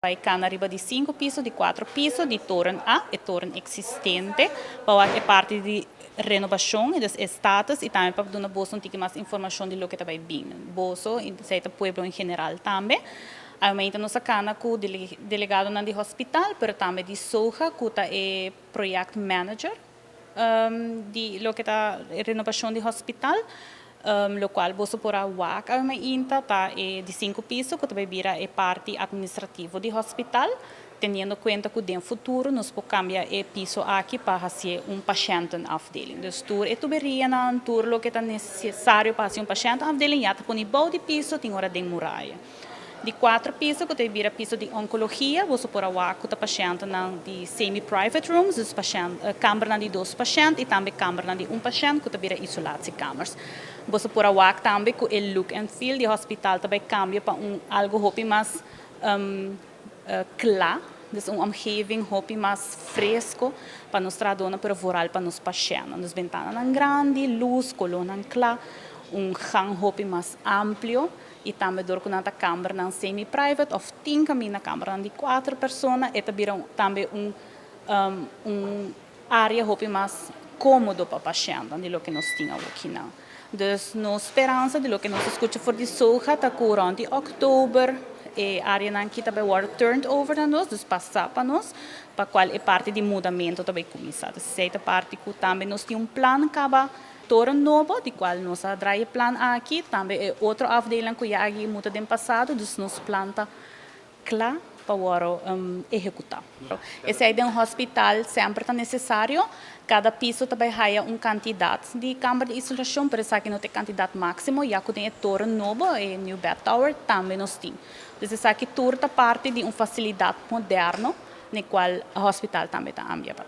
Bay cana riba di cinco piso, di cuatro piso, di toren A, e toren existente, pa e parti di renobacion, dus e status, y tambe pa duna boso un tiki mas informacion di loke ta bay bin. Boso, y e pueblo en general tambe. Aumenta nos a cana cu delegado di hospital, pero tambe di SOGA, cu ta e project manager di loke ta renobacion di hospital, locual boso por a wak ainda ta e di cinco piso, cu tambe bira e parti administrativo di hospital, teniendo cuenta cu den futuro nos por cambia e piso aki pa haci un patiëntenafdeling. Dus tur e tuberia nan, tur loke ta necesario pa haci un patiëntenafdeling, ya ta poni bou di piso, tin ora den muraya. Di cuatro piso, cu ta bira piso di oncologia, boso por a wak cu ta patiënten di semi-private rooms, dus patiënt, kamer di dos patiënt y tambe kamer di un patiënt, cu ta bira isolatiekamers. Boso por a wak tambe cu e look and feel di hospital tambe cambia pa un algo hopi mas cla, dus un omgeving hopi mas fresco pa nos trahadornan, pero vooral pa nos patiënten. Dus bentana grandi, luz, color cla, un gang hopi mas amplio y tambe door cu nan ta kamer nan semi-private of tin caminda kamer di cuatro persona, y tambe tambe un area hopi mas comodo pa patiënt di loke nos tin aki nan. Dus nos speransa di loke nos a scucha for di SOGA ta cu rond october e area nan aki tambe wordt turned over na nos, dus pasa pa nos, pa cual e parti di mudamento tambe cuminsa. Dus esey ta e parti cu tambe nos tin un plan caba toren nobo, di cual nos a draai plan aki, tambe e otro afdeling cu ya a muda den pasado, dus nos plan ta cla pa ehecuta. Esey den hospital semper ta necesario, cada piso tambe haya un cantidad di camber di isolacion, pero esaki no tin cantidad maximo, ya cu tin toren nobo, e New Bed Tower, tambe nos tin. Dus esaki tur ta parti di un facilidad moderno, na cual e hospital tambe ta ambia pa.